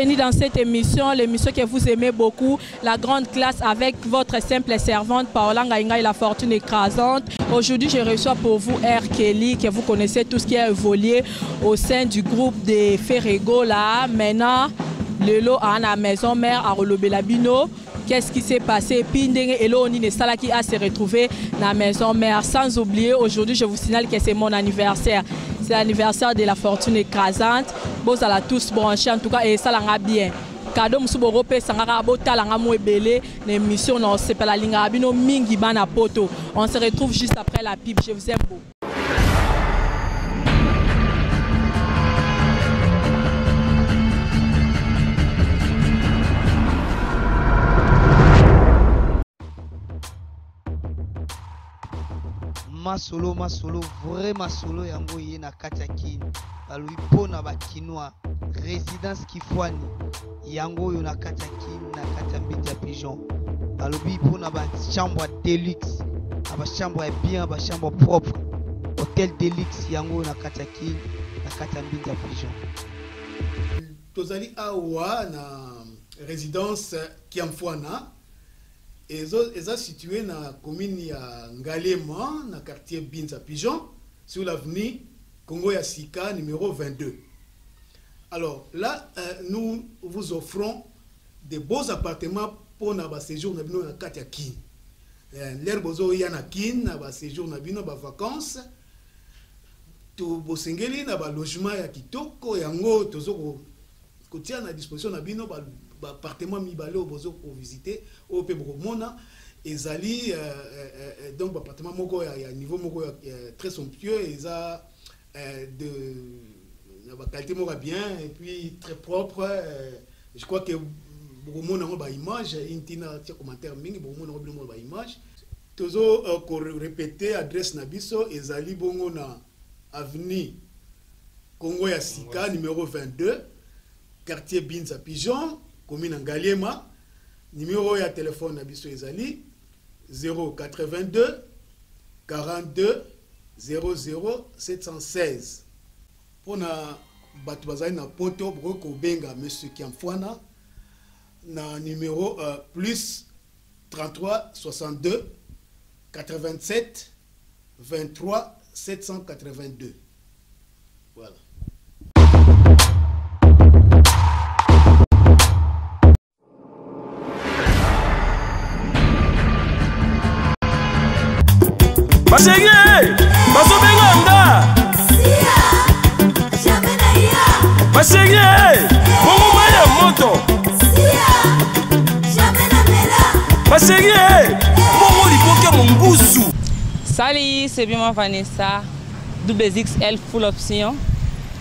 Bienvenue dans cette émission, l'émission que vous aimez beaucoup, la grande classe avec votre simple servante Paola Ngaïnga et la fortune écrasante. Aujourd'hui, je reçois pour vous R. Kelly, que vous connaissez tout ce qui a évolué au sein du groupe des Ferrego là. Maintenant, lelo à la maison mère à Rolobelabino. Qu'est-ce qui s'est passé? Puis ndenge eloko nini esalaki a se retrouver na maison mère. Sans oublier, aujourd'hui, je vous signale que c'est mon anniversaire. C'est l'anniversaire de la fortune écrasante. Bozala tous branchés en tout cas et ça l'a bien. Cadeau mosusu bokopesa nga kaka botala nga mo ebele na émission na osepela alingaka bino mingi bana poto. On se retrouve juste après la pub. Je vous aime beaucoup. Masolo masolo vrai masolo yango ye na kati ya Kin balobi mpo na ba kinois résidence Kifuani yango oyo na kati ya Kin na kati ya mbiti ya pigeon balobi mpo na ba chambre deluxe na ba chambre ya bien ba chambre propre hôtel deluxe yango oyo na kati ya Kin na kati ya mbiti ya pigeon. Tozali awa na résidence Kiamfwana eza situé na commune ya Ngaliema na quartier Binza Pigeon sur l'avenue Congo ya Sika numéro 22. Alors là nous vous offrons de beaux appartements pour na ba séjour na bino na kati ya Kin. L'air bozo ya na Kin na ba séjour na bino ba vacances to bosengeli na ba logement ya kitoko yango tozo kotia na disposition na bino ba appartement mibale oyo bozo ko visiter oyo pe bokomona ezali donc appartement moko ya niveau moko ya très somptueux eza de na ba qualité moko bien et puis très propre. Je crois que bokomona yango ba image intina tia commentaire mingi bokomona yango bino ba image. Tozo ko répéter adresse na biso ezali bongo na avenue Congo ya Sika numéro 22 quartier Binza Pigeon commune Ngaliema. Numéro ya téléphone na biso ezali 082 42 00 716. Pona bato bazali na poto bokoki kobenga monsieur Kiamfwana na numéro plus 33 62 87 23 782. Voilà. Basenge, bazobenga nga. Basenge, bongo mai ya moto. Basenge, bongo liboke ya mongusu. Salut, c'est bien moi Vanessa, double XL full option,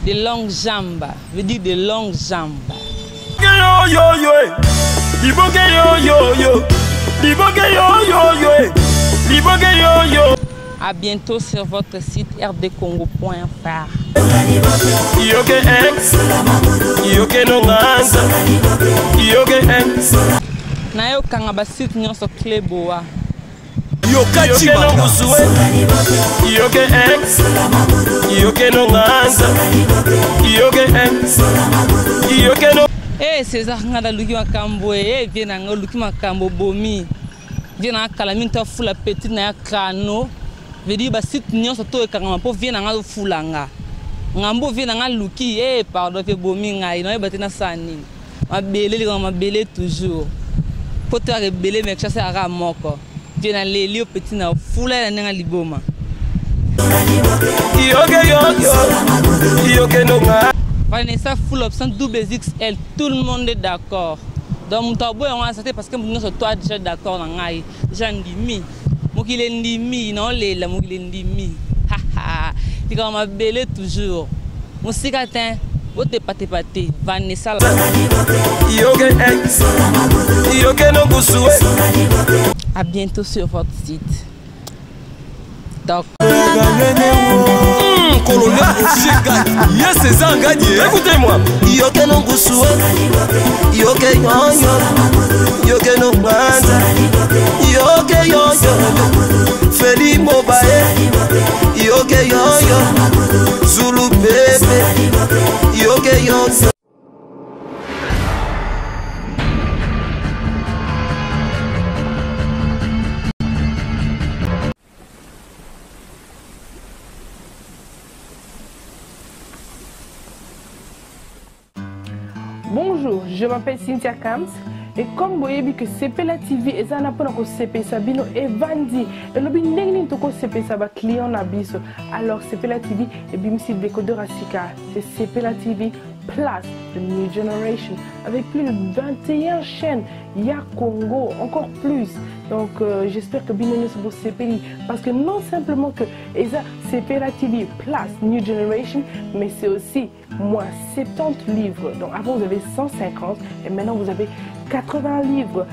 de longues jambes, veut dire de longues jambes. Yo yo yo, liboke yo yo yo, liboke yo yo yo, liboke yo yo. À bientôt sur votre site rdcongo point F R. Yoke X, yoke nonganza, yoke X. Nayo kanga ba site nyonso clé boa. Yoka chibanga. Yoke X, yoke nonganza, yoke X, yoke no. Eh César ngada luki makambo eh vie na nga luki makambo bomi. Vie na kala mingi to fula petit na ya crano. Veut dire ba site nyonso to ekangama po vie na nga fula nga. Ngambo vie na nga luki eh pardon fe bomi ngai na yeba te na sani. Mabele li mabele toujours. Poto ya rebelle mais chasse ara moko. Vie na leli petit na fula na nga liboma. Yoke yoke yoke no nga. Vanessa full option double XL, tout le monde est d'accord. Donc mutabo on a parce que nous sommes toi déjà d'accord na ngai. Déjà ndimi. Mokile ndimi non lela mokile ndimi. Ha ha. Tika mabele toujours. Musika tin bote pate pate Vanessa. Yoke X. Yoke no gusue. À bientôt sur votre site. Donc Colonel Roger Gadi. Yes, César Gadi. Écoutez-moi. Yoke no gusue. Yoke yoyo. Yoke no banza. Yoke yoyo. Feli Mobaye. Yoke yoyo. Zulu bébé. Yoke yoyo. Bonjour, je m'appelle Cynthia Kams et comme boyebi que Sepela TV eza na pona ko sepelisa bino evandi elobi ndenge nini toko sepelisa ba client na biso. Alors Sepela TV ebimisi décodeur ya sika, c'est Sepela TV Plus, the new generation avec plus de 21 chaînes ya Congo, encore plus. Donc j'espère que bino nyonso bosepeli parce que non simplement que eza Sepela TV Plus New Generation, mais c'est aussi moins 70 livres. Donc avant vous avez 150 et maintenant vous avez 80 livres.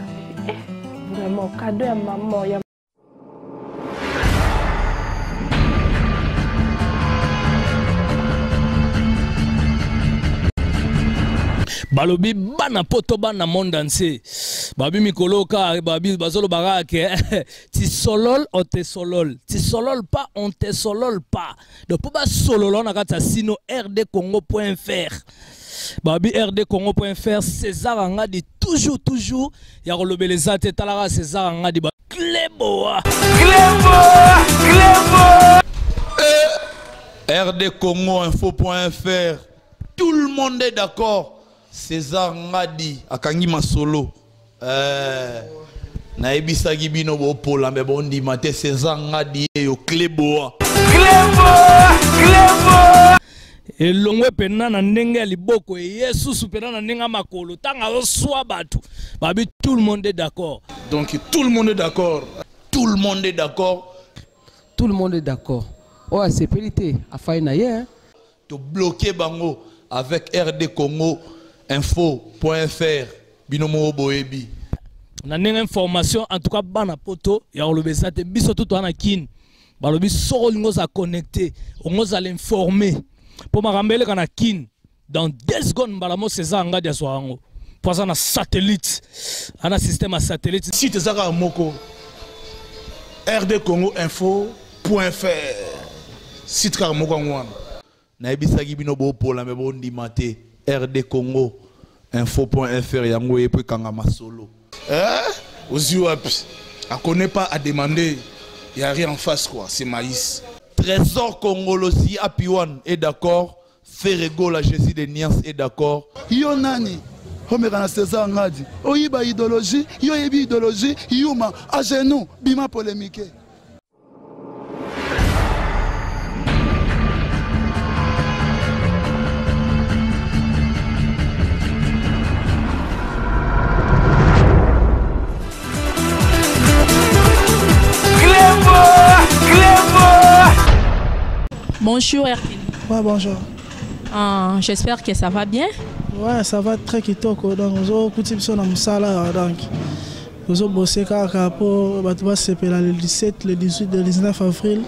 Eh, vraiment cadeau à maman. Ya Balobi bana poto, bana monde entier, babi mikolo ka babi bazoloba kaka ke ti solol on te solol, ti solol pas, on te solol pas. Donc mpo basolola na kati ya sino rdcongo.fr, babi rdcongo.fr. César Angadi toujours, toujours ya kolobela eza te. Talaka César Angadi, ba Cleboa. Cleboa, Cleboa. RD Congo Info.fr. Tout le monde est d'accord. César Ngadi akangi masolo. Nayebisaki bino bopola me bondima te. César Ngadi yo Cleboa. Cleboa, Cleboa. Elongwe mpena na ndenge ya liboko, eye susu mpena na ndenge ya makolo ntango azoswa bato. Babi tout le monde est d'accord. Donc tout le monde est d'accord. Tout le monde est d'accord. Tout le monde est d'accord. Oyo asepeli te, afai na ye, hein. To bloquer bango avec RD Congo info.fr, bino moko boyebi. Na ndenge information, en tout cas bana poto ya koloba eza te. Biso tu toza na Kine, balobi soko olingi oza connecté, ongo ozala informé mpo makambo eleka na Kine dans 2 secondes, mbala mo César Ngadi azwa yango mpo aza na satellite, ana système ya satellite. Site eza kaka moko, RD Congo info fr, site kaka moko yango wana. Nayebisaki bino bopola me bondima te. RD Congo info.fr, yango ye mpo ekanga masolo. Eh? Ozwi wapi? Akone pas à demander, y a rien en face quoi, c'est maïs. Trésor Congolosi Apiwan est d'accord. Ferregola Jésus de Niance est d'accord. Yo nani omeka na César Ngadi oyiba idéologie? Yo oyebi idéologie? Yuma à genoux, bima polémique. Cleboa, Cleboa. Bonjour Erkeli. Ouais, bonjour. Ah, j'espère que ça va bien. Ouais, ça va très kitoko. Donc, ozokuti biso na mosala, donc tozobose kaka mpo bato basepela le 17, le 18, le 19 avril,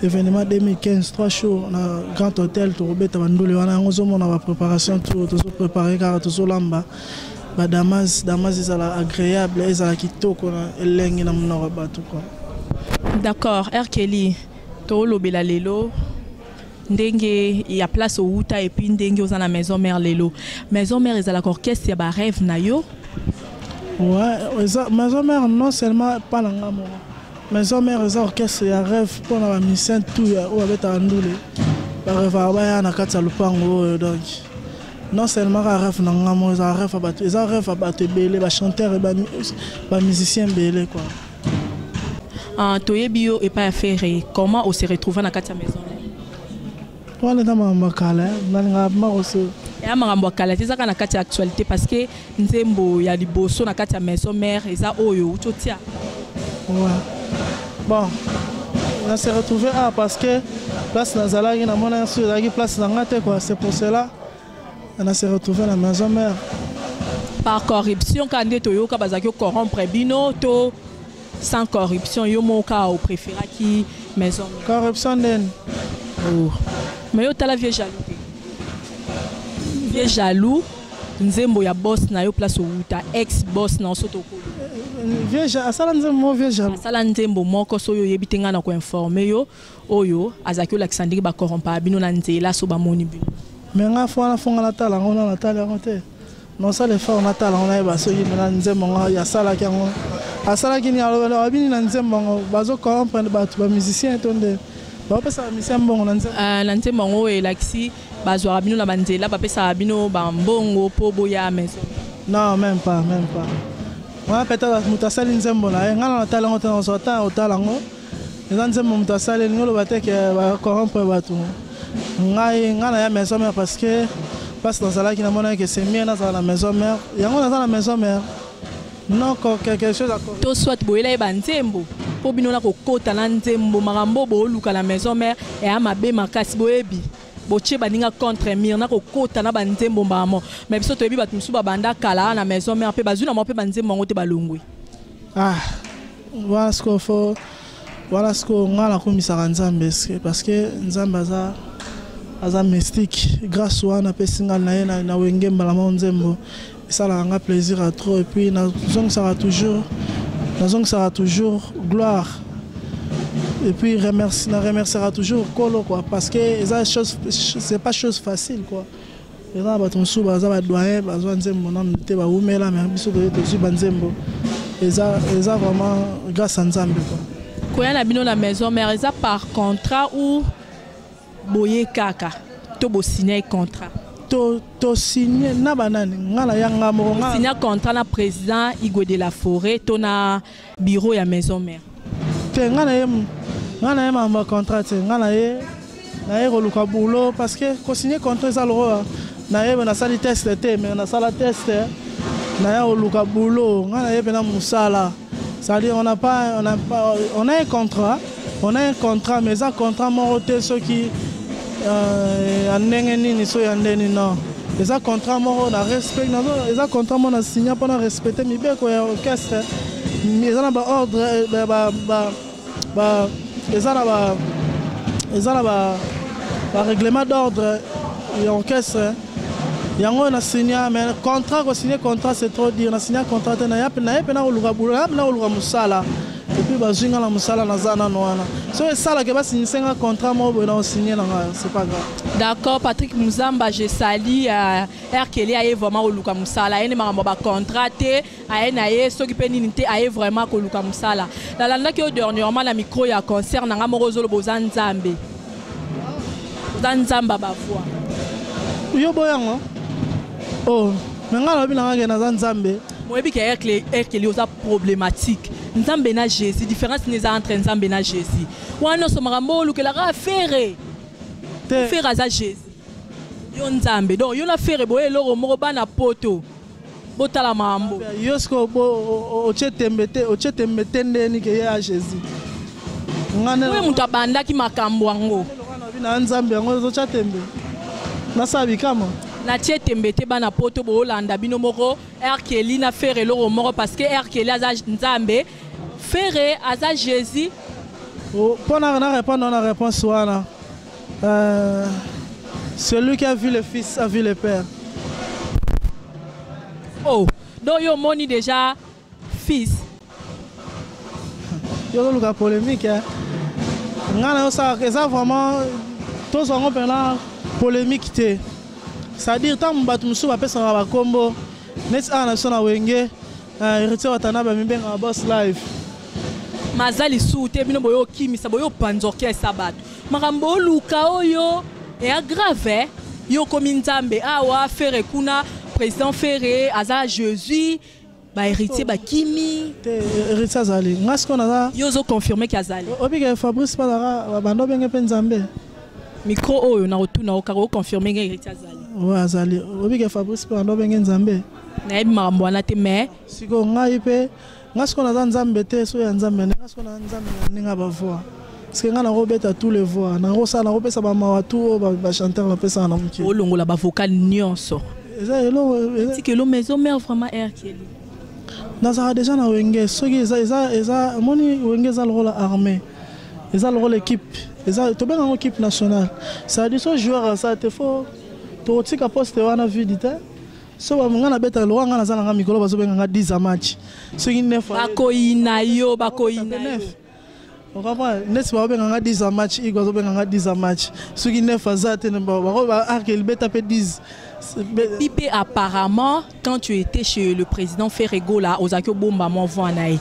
événement 2015, 3 jours na Grand Hôtel. Tokobeta bandule wana, yango ozomona bapréparation tout, tozoprépare kaka, tozolamba badamas damas, ezala agréable, ezala kitoko na elengi na monoko ya bato quoi. D'accord, Erkeli, tolobela lelo ndenge ya place outa et puis ndenge oza na Maison Mère lelo. Maison Mère ezalaka orchestre ya barêve na yo? Ouais, eza Maison Mère non seulement mpa na nga moko. Maison Mère eza orchestre ya rêve mpona bamusicien tout oyo babetaka ndule, barêvaka baya na kati ya lopango oyo. Donc non seulement kaka rêve na nga moko, eza rêve ya bato, eza rêve ya bato ebele, bachanteur, bamusicien ebele quoi. Ah, toyebi yo epai ya Ferre, comment ose retrouve na kati ya Maison Mère? Wana eza makambo ya kala, nalingaka makoso. Eya makambo ya kala te, eza kaka na kati ya actualité parce que nzembo ya liboso na kati ya Maison Mère eza oyo outi otia. Ouais. Bon, na se retrouvé ah parce que place nazalaki, namona so ezalaki place na nga te quoi. C'est pour cela na se retrouvé na Maison Mère. Par corruption kaka nde toyoka bazalaki corrompre bino, to sans corruption yo moko kaka opréféraki Maison Mère? Corruption ndeni? Oh. Mais yo tala, vieux jaloux te, vieux jaloux, nzembo ya boss na yo, place outa, ex boss na so tokolo. Vieux asala nzembo moko vieux jaloux? Asala nzembo moko, so oyo oyebi te, ngai na koinforme yo, oyo azalaki olakisa ndenge bacorrompaka bino na nzela so bamoni bino. Mais nga fo wana fonga natala yango, na natali yango te. Nosala effort natala yango, nayeba soki mpena nzembo yango asalaki yango, asalaki nini, alobi nini na nzembo yango, bazocorrompre bato, bamusicien to nde. Bapesaka musicien mbongo na nzembo? Na nzembo yango oyo elakisi bazwaka bino na banzela, bapesaka bino bambongo mpo boya maison? Non, même pas, même pas. Wana peut-être moto asali nzembo na ye, ngai na natala yango te, nazwa temps ya kotala yango. Eza nzembo moto asali, elingi oloba te ke bacorrompre bato. Ngai, ngai naya maison mère parce que place nazalaki, namonaki ke c'est mieux nazala na maison mère. Yango naza na maison mère, non quelque chose à To soit boyela ye banzembo mpo bino na kokota na nzembo. Makambo booluka na maison mère eya mabe makasi. Boyebi botie baninga contre mur na kokota na banzembo mbamo, mais biso toyebi bato mosusu babanda kala na maison mère mpe bazwi na mwa mpe banzembo yango te, balongwe. Ah, wana sikoyo fo, wana sikoyo ngai nakumisaka Nzambe parce que Nzambe aza mystique. Grâce wana apesi ngai na ye na Wenge mbala moko, nzembo esalaka nga plaisir à trop. Et puis nazongisaka toujours gloire et puis na remerciera toujours Kolo quoi, parce que eza chose, c'est pas chose facile quoi. Eza na bato mosusu baza badoyen, bazwa nzembo nanu te, bawumela, mais biso toye tozwi banzembo. Eza vraiment grâce à Nzambe quoi. Koya na bino na maison mère eza par contrat ou boye kaka to bosigne contrat? To signe na banani? Nga na yanga moko nga? Signa contrat na président Igwe de la Forêt to na bureau ya maison mère? Te, nga na ye makambo ya contrat te. Nga na ye koluka boulot, parce que kosigne contrat eza lokola na ye nasali test te, mais nasala test. Na ye koluka boulot, nga na ye mpena mosala. C'est-à-dire on n'a pas, on a un contrat, on a un contrat, mais eza contrat moko te soki ya ndenge nini, so ya ndeni. Non, eza contrat moko na respect, eza contrat moko na signa mpona respecter mibeko ya orchestre. Eza na baordre, eza na barèglement d'ordre ya orchestre. Yango na signa, mais contrat, kosigne contrat, c'est trop dire. Na signa contrat te. Naye mpena koluka boulot, naye mpena koluka mosala, et puis bazwi nga na mosala, naza nano wana. Soki esalaka basignise nga contrat moko boye, na osigne na nga, c'est pas grave. D'accord, Patrick Muzamba, je salue R. Kelly. Aye vraiment koluka mosala, aye nde makambo ya bacontrat te, aye na ye soki mpe nini te, aye vraiment koluka mosala. Nalandaki yo dernièrement na micro ya concert na nga moko, ozoloba oza Nzambe, oza Nzambe ya bavoix. Yo boyango, oh, me ngai nalobi na nga ke naza Nzambe. Moyebi ke R. Kelly oza problématique. Nzambe na Jésus, différence nini eza entre Nzambe na Jésus? Wana nyonso makambo olukelaka Ferre. Ferre aza Jésus, yo Nzambe. Donc yo na Ferre boye eloko moko. Bana Poto, botala mambo. Yo sikoyo otie tembe te, otie tembe te ndeni ke ye ya Jésus? Oyo moto abandaki makambo yango. Na Nzambe yango ozotya tembe, nasala bikamwa. Natie tembe te. Bana Poto, boolanda bino moko. R. Kelly na Ferre eloko moko, parce que R. Kelly aza Nzambe, Ferre aza Jésus. Mpo na répondre na réponse wana, celui qui a vu le Fils a vu le Père. Oh, donc yo omoni déjà Fils? Yo ozoluka polémique. Ngai na yosalaka eza vraiment, tozwa yango mpena polémique te. C'est-à-dire ntango bato mosusu bapesaka bakombo neti awa na biso na Wenge, Héritier Watanabe amibengaka Boss Live. Maza lisusu te. Bino boyo okimisa, boyo opanza orchestre, bato makambo oluka oyo eya grave. Yo okomi Nzambe awa, Ferre kuna, président Ferre aza Jésus, bahéritier bakimi. Te, Héritier azali, nga sikoyo naza. Yo ozoconfirme ke azali? Obike Fabrice Palaka bando obenge mpe Nzambe. Micro oyo na kotuna, okaka oconfirme nge Héritier azali? Oyo azali, obike Fabrice mpe bando obenge Nzambe. Nayebi makambo wana te, mais Sikoyo ngai mpe, nga sikoyo naza Nzambe te. So ya Nzambe, nga sikoyo naza Nzambe na ndenge ya bavoix, parce que nga nakobeta tous les voix, nakosala, nakopesa bamawa tu oyo bachanteur bapesaka na mokili. Olongola bavocal nyonso. Eza eloko. Tikelo maison mère vraiment, R. Kelly. Nazalaka déjà na Wenge. Soki eza omoni, Wenge eza lokola armée, eza lokola équipe, eza tobenga yango équipe nationale. C'est-à-dire so joueur aza te, fo tokotika poste wana vide te. So nga nabetaka lokola nga naza nanga mikolo, bazobenga nga 10 a match, soki 9. Bakoyina yo, bakoyina yo. Ocomprendre? Neti bakobenga nga 10 a match, Igo azobenga nga 10 a match, soki 9 aza te, arke beta mpe 10. Puis mpe apparemment, quand tu étais chez le président Ferre Gola, ozalaki obomba mwa voix na ye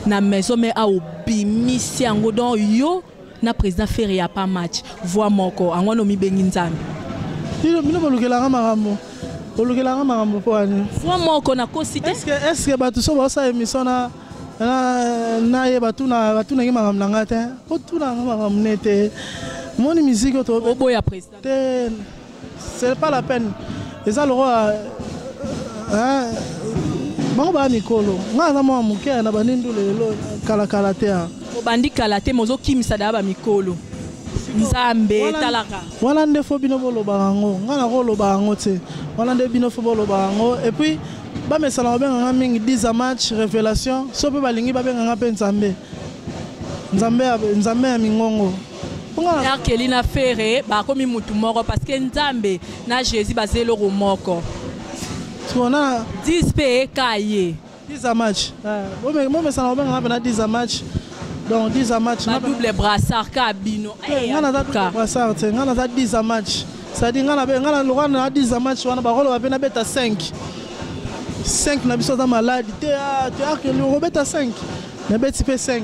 na maison, mais aobimisi yango. Donc yo Na président Ferre ya pas match. Voix moko, yango wana omibengi Nzambe. Bino bino bolukelaka makambo. Bolukelaka makambo mpo ani? Voix moko nakosi te. Est-ce que bato so baosala émission na na na ye batuna batunaki makambo na ngai te otuna nga makambo ne te moni musique oyo to oboya président te c'est pas la peine eza lokola hein, bango baya mikolo ngai aza mwana moke na bandi ndule lelo kalakala te ah. Obandi kala te mais ozokimisa daya bamikolo. Nzambe talaka. Wana nde fo bino bolobaka yango, ngai nakoloba yango te. Wana nde bino fo bolobaka yango. Et puis bamesana kobenga nga mingi 10 match révélation, so mpe balingi babenga nga mpe Nzambe. Nzambe ya Nzambe ya mingongo. R. Kelly na Ferre bakomi mutu moko parce que Nzambe na Jésus baza eloko moko. Sona 10 pe kaye. 10 à match. Bomesana kobenga nga mpe na 10 à match. Donc 10 à match. Ba double brassard ka bino. Nga naza double brassard te, nga naza 10 à match. C'est-à-dire nga na nga na lokola na 10 à match wana bakoloba mpe nabeta 5. 5 na biso aza malade te, ah, te akende okobeta 5. Nabeti mpe 5.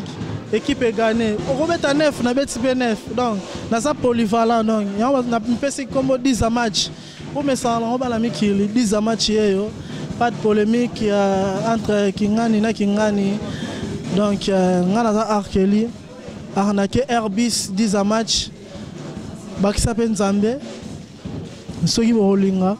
Équipe est gagnée. Okobeta 9, nabeti mpe 9. Donc naza polyvalent donc yango napesi kombo 10 à match. Bomesana nango bana mikili 10 à match yeyo. Pas de polémique entre Kingani na Kingani. Donc nga naza R. Kelly. Arnaqué Airbus 10 à match. Bakisa pe Nzambe. Soki bokolinga.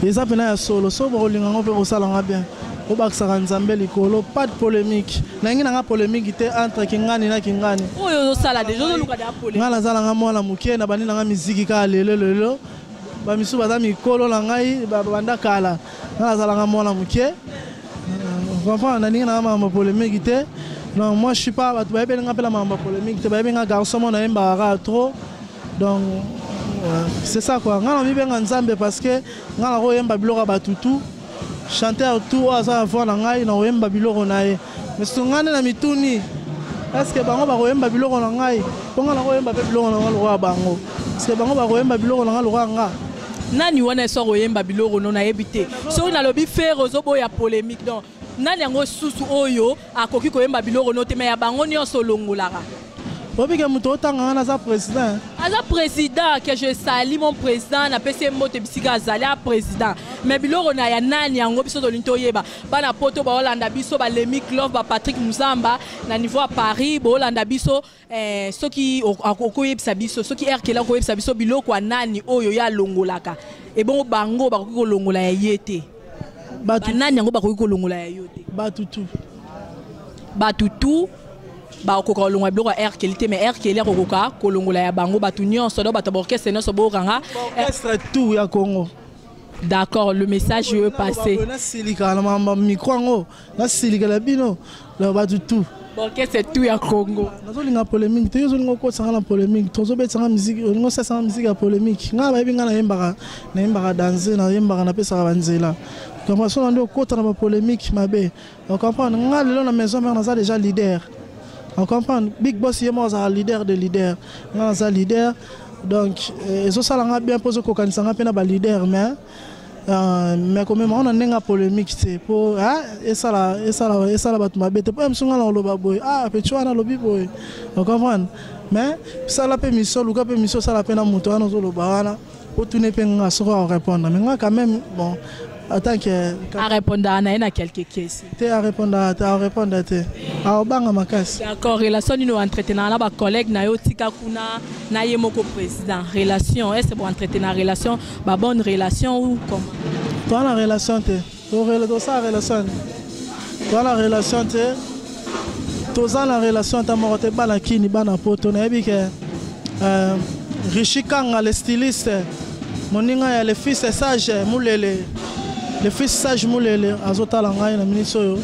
Eza pena ya solo. Soki bokolinga ngo pe kosala nga bien. Obakisaka Nzambe likolo, pas de polémique. Nangi nanga polémique te entre Kingani na Kingani. Oyo ozosala deja ozoluka deja polémique. Nga naza nanga mwana moke na bandi nanga miziki kaka lelo lelo. Ba misusu baza mikolo na ngai banda kala. Nga nazala nga mwana moke. Comprendre nalingi nanga makambo polémique te. Non, moi je suis pas bato bayebeli nga mpe na makambo polémique te. Bayebi nga garçon moko nayembaka kaka trop. Donc c'est ça quoi. Nga na mibenga Nzambe parce que nga nakoyemba biloko ya bato tout. Chanteur tout oyo aza na voix na ngai nakoyemba biloko na ye. Mais soki ngai nde na mituni est-ce que bango bakoyemba biloko na ngai? Mpo ngai nakoyemba mpe biloko na ngai lokola bango. Est-ce que bango bakoyemba biloko na ngai lokola nga? Nani wana eso akoyemba biloko no nayebi te. Soki nalobi Ferre ozoboya polémique donc nani yango susu oyo akoki koyemba biloko no te mais ya bango nyonso olongolaka. Oyebi ke moto otanga nga naza président. Aza président que je salue mon président napesi ye mbote bisika azali a président mais biloko na ya nani yango biso tolingi toyeba bana poto baolanda biso ba Lemmy Clove ba Patrick Muzamba na niveau ya Paris boolanda biso soki okoyebisa biso soki R. Kelly akoyebisa biso biloko ya nani oyo ye alongolaka ebongo bango bakoki kolongola ya ye te. Bato nani yango bakoki kolongola ya yo te? Bato tout. Bato tout bakokoka kolongola biloko ya R. Kelly te mais R. Kelly akokoka kolongola ya bango bato nyonso donc bato ya baorchestre nyonso boyokanga. Orchestre tout ya Congo. D'accord, le message est passé. Nasilika na mamba micro yango, nasilika na bino, na bato tout. Orchestre tout ya Congo. Nazolinga polémique te, ozolinga okotisa na polémique, tozobetisa nga musique, olinga osasa nga musique ya polémique. Nga bayebi nga nayembaka, nayembaka danse, nayembaka napesaka banzela. Donc so nde okota na ba polémique mabe. On comprend nga lelo na maison mère naza déjà leader. On comprend Big Boss ye moko azala leader de leader. Nga naza leader. Donc ezosala nga bien mpo ozokokanisa nga mpe na ba leader mais mais komema wana ndenge ya polémique te mpo esala esala esala bato mabe te mpo mosu nga na koloba boye ah petit wana alobi boye on comprendre mais sala mpe mission luka mpe mission osala mpe na moto wana ozoloba wana otune mpe nga soki arépondre mais nga quand même bon en tant que arépondaka na ye na quelque question te arépondaka te arépondre te aobanga makasi. D'accord, relation nini oentretenaka na bacollègue na yo tika kuna na ye moko président relation est-ce bo entretenir relation ba bonne relation ou comment? Toza na relation te, tosala relation toza na relation te, toza na relation ata moko te. Bana kini bana poto nayebi ke Richi Kanga le styliste moninga ya le fils sage Mulele, le fils sage Mulele azotala ngai na minute oyo.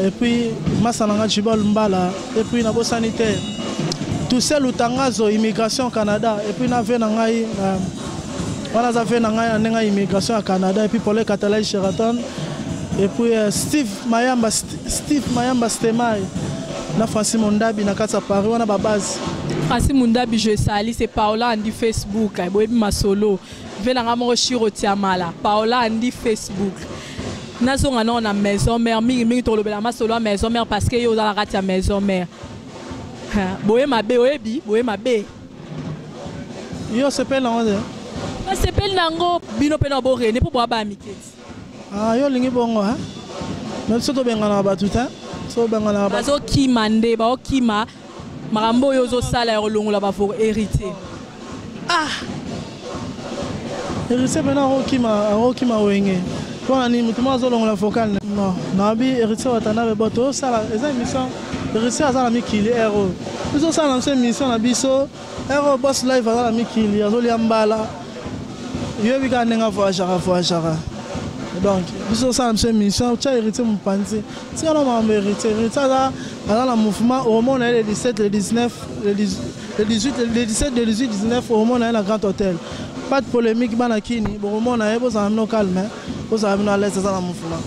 Et puis masa nanga Jibol Mbala et puis nabosani te Toussaint Lutangazo immigration Canada et puis na ve na ngai wana aza ve na ngai na ndenge immigration ya Canada et puis Paul Katalai Sheraton et puis Steve Mayamba Steve Mayamba Stemai na Francis Mondabi na kati ya Paris wana ba base. Francis Mondabi je salue, c'est Paola andi Facebook boyebi masolo ve nanga moko Shiro Tiamala Paola andi Facebook. Nazonga nao na maison mère mingi mingi tolobela masolo ya maison mère parce que yo oza na kati ya maison mère. Boye mabe, oyebi, boye mabe. Yo osepeli nango te? Nasepeli nango, bino mpe na borene mpo boya baya miketi. Ah, yo olingi bongo hein? Mais biso tobenganaka bato te, so obenganaka bato. Bazokima nde, baokima makambo oyo ozosala ya kolongola bavo héritier. Ah! Héritier mpena akokima, akokima wenge. Mpo na nini moto moko azolongola vocal? Non, nayebi Héritier Watanabe bo tozosala eza émission. Héritier aza na mikili heure oyo. Biso osala na biso émission na biso heure oyo, boss live aza na mikili, azolia mbala. Yoyebi kaka ndenge avoyageaka, avoyageaka. Donc biso osala biso émission, tia Héritier mopanzi, tika na makambo Héritier. Héritier aza na mouvement, okomona ye le 17, le 19, le 18, le 17, le 18, 19, okomona ye na Grand Hôtel. Pas de polémique, bana kini, bokomona ye, bozala bino calme, bozala bino à l'aise, aza na mouvement.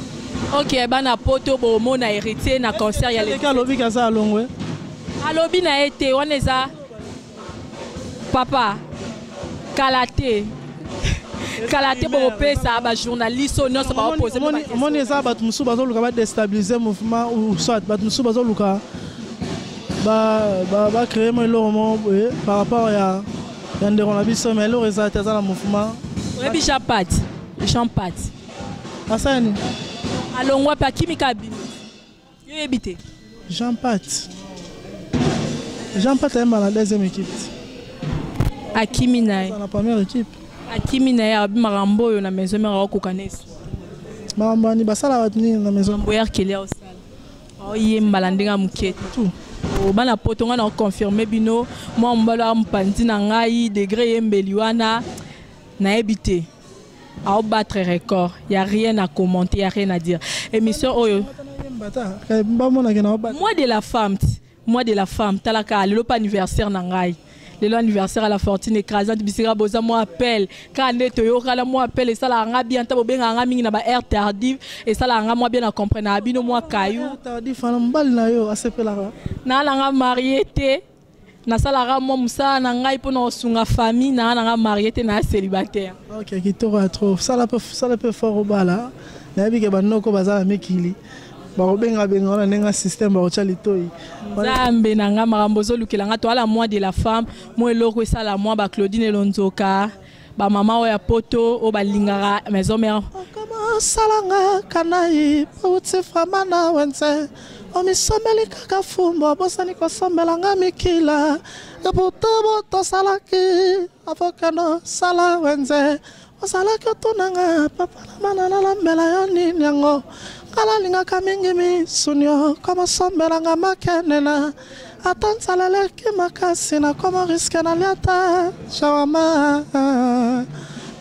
Ok, bana poto, bomona Héritier na concert ya le alobi kaza alongwe. Alobi na ye te, wana eza papa kala te, kala te bokopesa bajournaliste oyo nyonso baopose. Omoni, eza bato mosusu bazoluka badéstabiliser mouvement, ou soit bato mosusu bazoluka bacréer mo eloko moko boye par rapport ya ndeko na biso, mais eloko eza te, aza na mouvement. Oyebi Jean Pat? Jean Pat. Asala nini? Alongwa mpe akimi kaka bino, yo oyebi te? Jean Pat, Jean Pat ayemba na deuxième équipe. Akimi na ye. Na première équipe. Akimi na ye, abi makambo oyo na Maison Mère akokoka na esu. Makambo ani basala bato nini na maison? Boye R. Kelly aosala, aoyembala ndenge ya moke te. Bana poto, ngai na oconfirme bino, mwa mobali oyo mopanzi na ngai, degré eyembeli wana nayebi te, aobattre record. Y a rien à commenter, y a rien à dire. Émission oyo bamonake na mois de la femme, mois de la femme, talaka lelo pa anniversaire na ngai, lelo anniversaire à la fortune écrasante. Bisika boza, mwa appel kaka nde toyokala, mwa appel esalaka nga bien. Nta bobengaka nga mingi na ba heure tardive, esalaka nga mwa bien na comprendre na bino mwa kayu. Tardif wana, mobali na yo asepelaka? Naa nanga marié te, nasalaka mwa mosala na ngai mpona kosunga famille. Naa nanga marié te, naa célibataire. Ok, kitoko ya trop. Sala mpe, sala mpe fort, obala. Nayebi ke banoko baza na mikili, bakobengabenga wana ndenge système bakotya litoi. Nzambe na nga, makambo ozolukela nga. Toala mois de la femme, mwa eloko esala mwa baclaudine Elonzoka, bamama oyo ya poto oyo balingaka Maison Mère. Osalanga kanai bauti frama na wenze, omisomeli kaka fumbo, obosani kosombelanga mikila. Ebutu tosalaki avokano sala wenze, ozalaki otunanga papa na mana nalambela yo nini. Yango nga nalingaka mingi misuni, komosombelanga makenena. Ata nzala eleki makasi, nakoma risque naliata shawarma,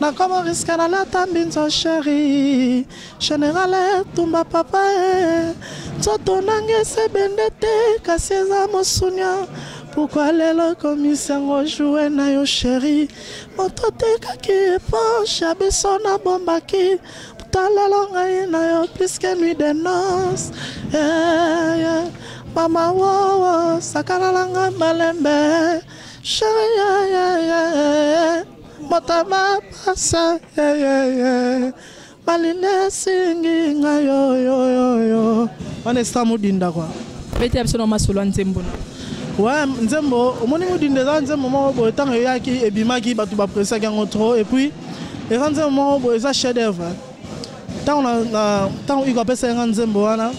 nakoma risque naliata mbinzo. Chéri général etumba papa e nzoto nanga esebende te, kasi eza mosunia. Pourquoi lelo komisi yango joue na yo? Chéri, moto tekaki éponge ya biso nabombaki, talelo ngai na yo plus que nuit de noces, yeah, yeah. Mama wowo, sakanalanga malembe, chéri, yeah, yeah, yeah. Motema pasa, yeah, yeah, yeah. Malili esingi ngai yoyoyoyo. Wana esa modinda kua. Bete ya biso na masolo ya nzembo na. Ouais, nzembo omoni modinda eza nzembo moko boye. Ntango eyaki, ebimaki, bato bapresaki yango trop. Et puis eza nzembo moko boye, eza chef d'œuvre. Ntango ntango iko apesaki nga nzembo wana,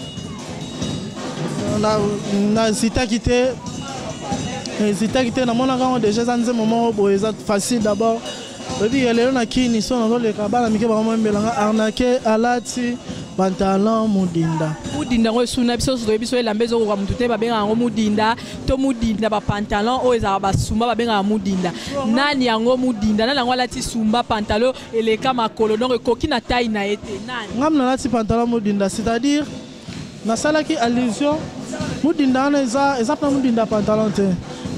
nazitaki te, ezitaki te. Namonaka yango déjà, eza nzembo moko boye, eza facile. D'abord oyebi ke lelo na kini so nazoleka, bana mike bakomoyembelanga arnaque alati pantalon mudinda. Mudinda yango esuna biso nyonso toyebi. Biso elamba ezokoka motu te, babengaka yango mudinda to mudinda. Bapantalon oyo ezalaka basumba, babengaka mudinda. Nani yango mudinda? Nani yango alati sumba, pantalon eleka makolo, donc ekoki na taille na ye te? Nani? Ngam nalati pantalon mudinda, c'est-à-dire nasalaki allusion. Mudinda wana eza mpena mudinda pantalon te,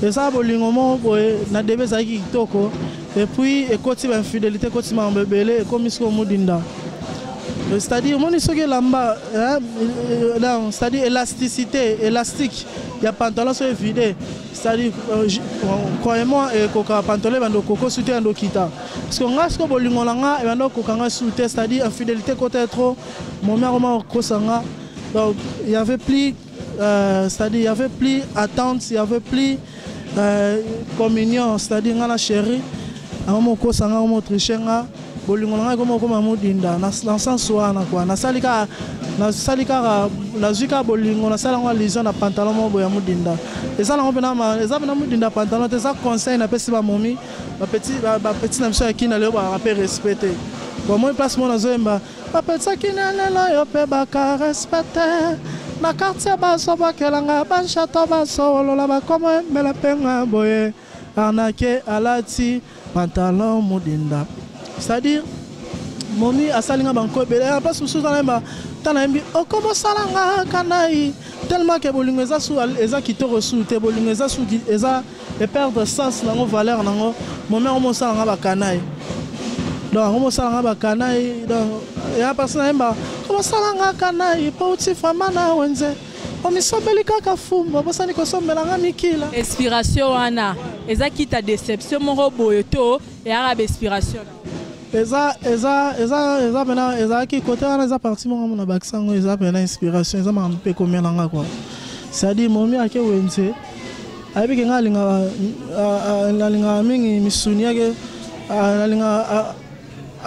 eza bolingo moko boye. Na debe ezalaki kitoko, et puis ekoti bainfidélité, ekoti makambo ebele, ekomi sikoyo mudinda. C'est-à-dire omoni soki elamba, c'est-à-dire élasticité, élastique ya pantalon so evide, c'est-à-dire croyez-moi, ekoka pantalon ebanda okoko su te, ebanda okita. Parce que nga sikoyo bolingo na nga ebanda okoka nga su te, c'est-à-dire infidélité kota trop, momi akoma kokosa nga. Donc il y avait plus. euh, c'est-à-dire il y avait plus attente, il y avait plus euh, communion, c'est-à-dire nga na chérie yango mokosa nga mo triche nga bolingo na ngai ekoma okoma modinda na sens wana kua nasali kaka nasali kaka nazwi kaka bolingo nasali yango allusion na pantalon moko boye ya modinda eza nango mpena eza mpena modinda pantalon te eza conseil napesi bamomi bapeti na biso ya kina lelo bakaka mpe respect te bomoi place moko nazoyemba Bapesaki na lelo yo pe baka respecte na quartier bazo bwakela nga ba chateau bazo wolola bakomo emela pe nga boye arnaque alati pantalon mudinda c'est à dire momi asali nga banko ebele na place mosusu nayemba ntango nayembi okomosala nga kanai tellement ke bolingo eza su eza kitoko su te bolingo eza su eza e perdre sens nango valeur nango momi yango mosala nga bakanai donc yango mosala nga bakanai donc ya parce nayemba komosala nga kanai mpo uti vraimen na wenze omisombeli kaka fumbu obosani kosombela nga mikila inspiration wana eza kita deception moko boye to eyaka bainspiration eza eza eza eza pena ezalaki kote wana eza parti moko mona bakisa yango eza pena inspiration eza makambo mpe ekomela nga kua c'est-à-dire momi ake wenze ayebi ke nga alingaka nalingaka mingi misuni yake nalingaka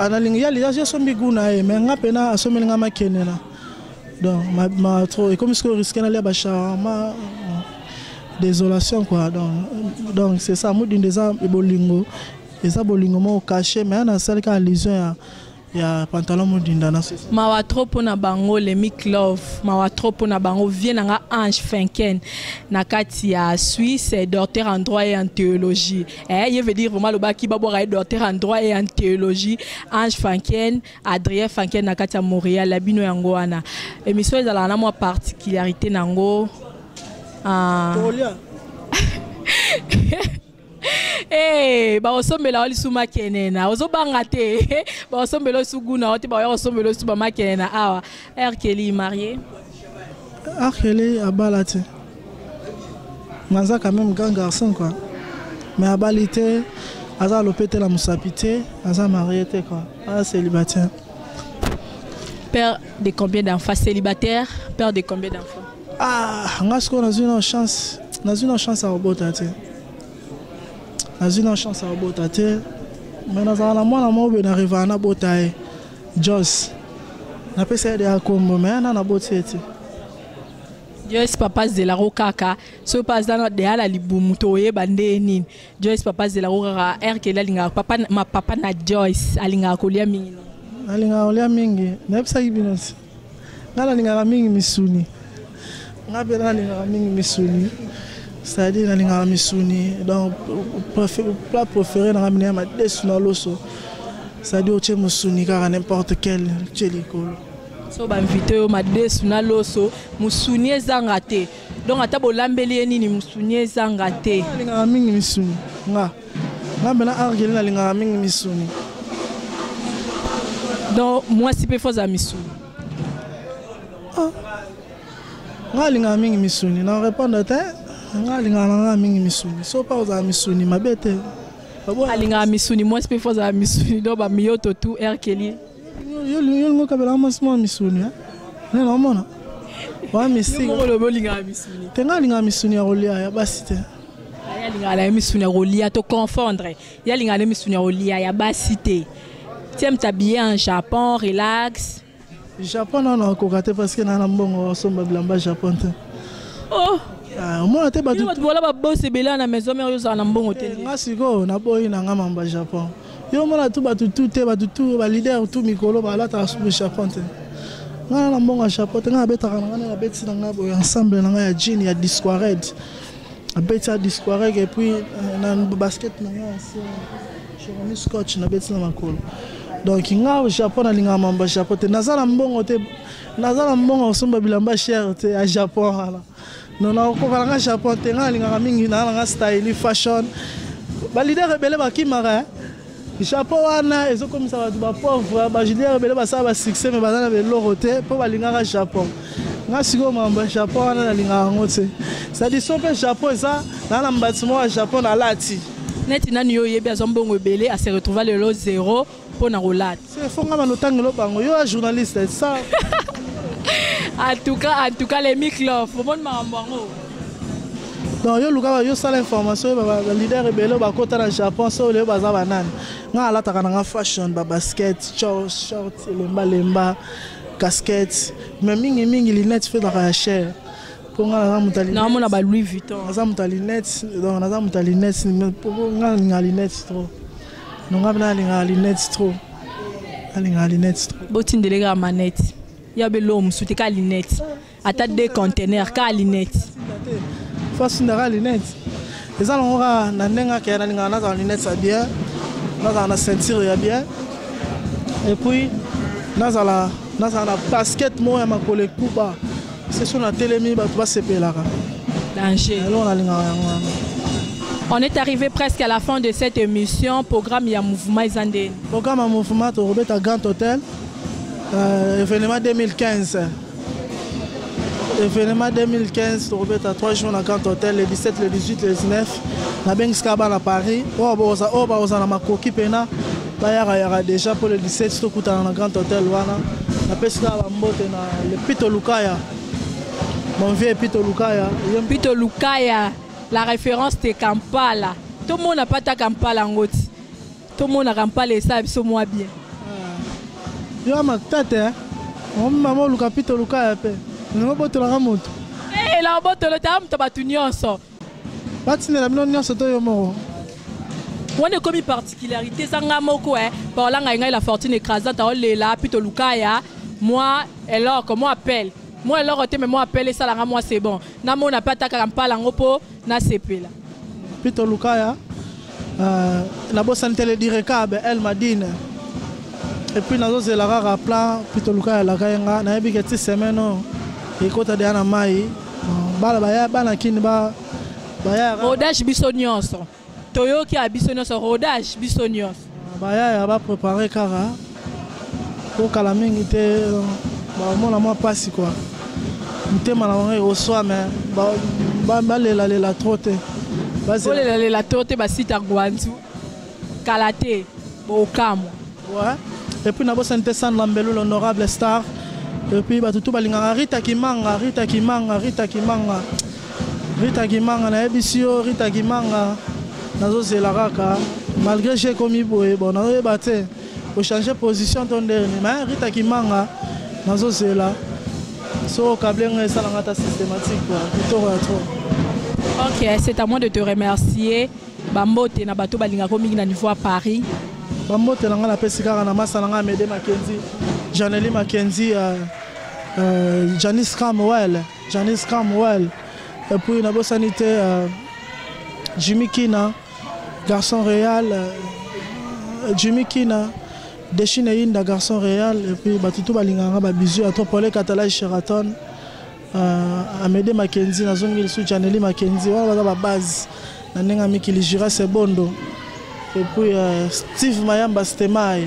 nalingi ya asombi gu na ye mais nga pena asombeli nga makenela donc ma, ma trop ekomi sikoyo risque nalia basharma désolation quoi donc donc c'est ça mudinda eza bolingo eza bolingo moko caché mais nasali kaka allusion ya ya pantalon modinda na mawa trop mpona bango le mick love mawa trop mpona bango vie na nga ange finken na kati ya suisse docteur en droit et en théologie eh, ye veut dire vraiment alobaki babwaka ye docteur en droit et en théologie ange finken adrien finken na kati ya montréal ya bino yango wana émission ezalaka na mwa particularité na yango ah. Hey, bakosombela yo lisu makenena ozobanga te bakosombela yo lisu guna yo te bakoya kosombela yo lisu bamakenena awa rkeli marie rkeli abala te naza quand même grand garçon quoi mais abali te aza alope te na mosapi te aza marie te quoi aza célibataire père de combien d'enfants célibataire père de combien d'enfants ah nga sikoyo nazwi na chance nazwi na chance ya kobota te nazwi na chance ya kobota te me nazala na mwana moko boye na revaka nabota ye jos napesa ye deya nkombo me na naboti ye te Joyce papa zelako kaka soki mpe aza deya na libumu toyeba nde nini Joyce papa zelako kaka rkeli alingaka papa, ma papa na Joyce alingaka kolia mingi alingaka kolia mingi nayebisaki bino ti ngai nalingaka mingi misuni ngai mpe nalingaka mingi misuni c'est-à-dire nalingaka misuni donc plat préféré nanga mine ya madesu na loso c'est-à-dire otie mosuni kaka n'importe quel otie likolo so bainvite oyo madesu na loso mosuni ezanga te donc ata bolambeli ye nini mosuni ezanga te nalingaka mingi misuni nga nga mpena argeli nalingaka mingi misuni donc mwasi mpe fo azala misuni ah. nga alingaka mingi misuni na répondre te nga alingaka na nga mingi misuni so mpa ozala misuni mabe te alingaka misuni mwasi mpe fo azala misuni donc bamiyoto tout rkeli yo olingi okabelaka mwasi mwa misuni nde naomona wa misiki te nga alingaka misuni ya kolia ya basi te ye alingaka na ye misuni ya kolia to confondre ye alingaka na ye misuni ya kolia ya basi te tieme t'habiller en japon relax japon nano akoka te parce que naa na mbongo osomba bilamba japon te oh ah, omona te bato bola babose ebele na maison mare ozala na mbongo te eh, nga sikoyo naboyi na nga mamba japon yo omona tu bato tu te bato tu balider tu mikolo balataka supu japon te nga na mbongo ya japon te nga nabetaka na nga nabetisi na nga boye ensemble na nga ya jean ya disquared abeti ya disquareg et puis euh, na basket na nga jeremi scotch nabeti na makolo donc nga japon nalingaka mambo ya japon te naza na mbongo te naza na mbongo kosomba bilamba cher te ya japon wana non nakokoka na nga japon te nga nalingaka mingi naa na nga styli fashion balider ebele bakimaka eh. Japon wana ezokomisa bato bapauvre bajuliere ebele basala basuccès me baza na beloko te mpo balingaka japon nga sikoyo makambo ya japon wana nalingaka yango te cestadire so mpe japon eza naa na mbati moko ya japon nalati neti nani yo oyebi azwa mbongo ebele ase retrouva lelo zero mpo na kolata fo nga bano otangelo bango yo ya journaliste sa En tout cas, en tout cas, les Miklof, bomoni makambo yango. Donc yo luka yo sala information oyo ba leader ebele bakota na Japon so lelo baza banani. Nga alataka na nga fashion ba basket, short, elemba lemba, casquette, mais mingi mingi lunette fe ezalaka ya cher. Mpo nga naza moto ya lunette. Naomona ba Louis Vuitton. Naza moto ya lunette, donc naza moto ya lunette, mpo nga nalingaka lunette trop. Donc nga mpe nalingaka lunette trop. Nalingaka lunette trop. Botindele kaka manette. Ya belo mosusu te ka lunette. Ata deux conteneurs ka lunette. Faut asindaka lunette. Eza nango kaka na ndenge ake nalingaka nazala lunette ya bien, nazala na ceinture ya bien. Et puis nazala nazala na basket moko ya makolo ekuba. Se so natelemi bato basepelaka. Danger. Eloko nalingaka yango wana. On est arrivé presque à la fin de cette émission. Programme ya mouvement eza ndeni. Programme ya mouvement tokobeta Grand Hôtel. Événement 2015. Événement 2015 tokobeta 3 jours na Grand Hôtel le 17, le 18, le 19. Nabengisaka bana Paris. Oyo bakozala na makoki mpena bayakayaka déjà pour le 17 tokutana na Grand Hôtel wana. Napesi kaka bambote na le Pito Lukaya. Mon vieux Pito Lukaya. Pito Lukaya, la référence de Kampala. Tomona pata Kampala ngoti. Tomona Kampala esala biso mwa bien. Yo matate, mama oluka Pito Lukaya pe. Ningo botolaka moto. Eh, la botolo ta moto batu nyonso. Batindela bino nyonso to yo moko. Wana ekomi particularité eza nga moko eh. Paola ngai ngai la fortune écrasante aolela Pito Lukaya moi eloko moi appel. Moi eloko te mais moi appel esalanga moi c'est bon. Namona pe ata Kampala yango po nasepela. Pito Lukaya nabosani te le direkabe El Madine. Et puis nazozela kaka plan Pito Lukaya alaka ye nga nayebi ke ti semaine oyo ekota deya na mai. Bana baya bana kini ba baya rodage biso nyonso toyoki ya biso nyonso rodage biso nyonso baya ya ba préparer kaka po kala mingi te bamona mwa pasi quoi motema na bango ekoswa mais balelalela trop te. Bolelalela trop te basita Guangzhou kala te bokamwa. Ouais. Et puis nabosani te Sandra Mbelu l'honorable star. Et puis bato tout balingaka Rita Kimanga, Rita Kimanga, Rita Kimanga. Rita Kimanga nayebisi yo Rita Kimanga nazozela kaka malgré j'ai komi boye bon nazoyeba te ochanger position to ndeni mais Rita Kimanga nazozela so okable ngai esalanga ata systématique quoi kitoko ya trop. Ok, c'est à moi de te remercier. Bambote na bato balingako mingi na niveau à Paris. Bambote na nga napesi kaka na masa na nga Amédée Mackenzie, Janely Mackenzie, Janice Cramwell, Janice Cramwell. Et puis nabosani te Jimmy Kina, garçon réel, Jimmy Kina, Deshine Inda, garçon réel. Et puis batutu balinganga ba bisous à toi Paul Katala Sheraton. Amédée Mackenzie, nazongi lisusu Janely Mackenzie, wana baza ba base na ndenge ya mikili Jura Sebondo. Et puis Steve Mayamba Stemay.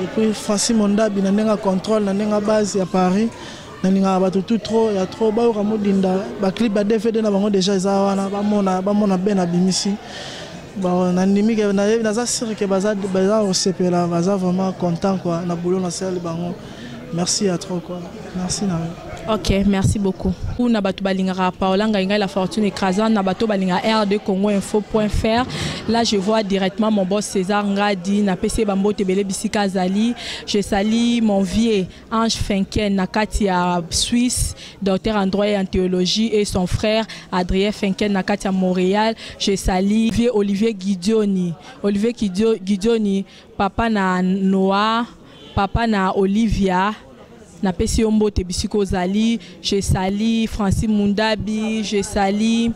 Et puis Francis Mondabi na ndenge ya contrôle na ndenge ya base ya Paris. Nalingaka bato tout trop ya trop bayoka modinda ba clip ba DVD na bango déjà eza wana bamona bamona ben abimisi. Bon, nandimi ke naza sûr ke baza baza kosepela, baza vraiment content quoi na boulot nasali bango. Merci à trop quoi. Merci na yo. Ok, merci beaucoup. Na bato balingaka Paola ngai ngai la fortune écrasante na bato balinga RD Congo info point fr. Là je vois directement mon boss César Ngadi na PC Bambote Bele Bisika Zali. Je salue mon vieux Ange Finken na kati ya Suisse, docteur en droit et en théologie et son frère Adrien Finken na kati ya Montréal. Je salue vieux Olivier Guidioni. Olivier Guidioni, papa na Noah, papa na Olivia. Na pesi yo mbote bisiko ozali. Je salue Francis Mundabi, je salue.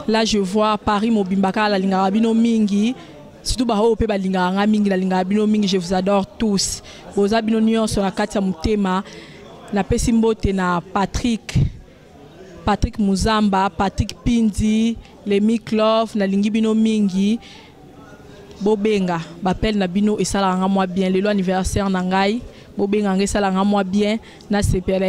Là je vois Paris Mobimba kala lingaka bino mingi. Surtout ba oyo pe ba lingaka nga mingi, la lingaka bino mingi, je vous adore tous. Boza bino nyonso na kati ya motema. Na pesi mbote na Patrick, Patrick Muzamba, Patrick Pindi, Lemi Clove, na lingi bino mingi. Bobenga, bapel na bino esalaka nga mwa bien. Lelo anniversaire na ngai, bobenga nga esalaka nga mwa bien na sepela.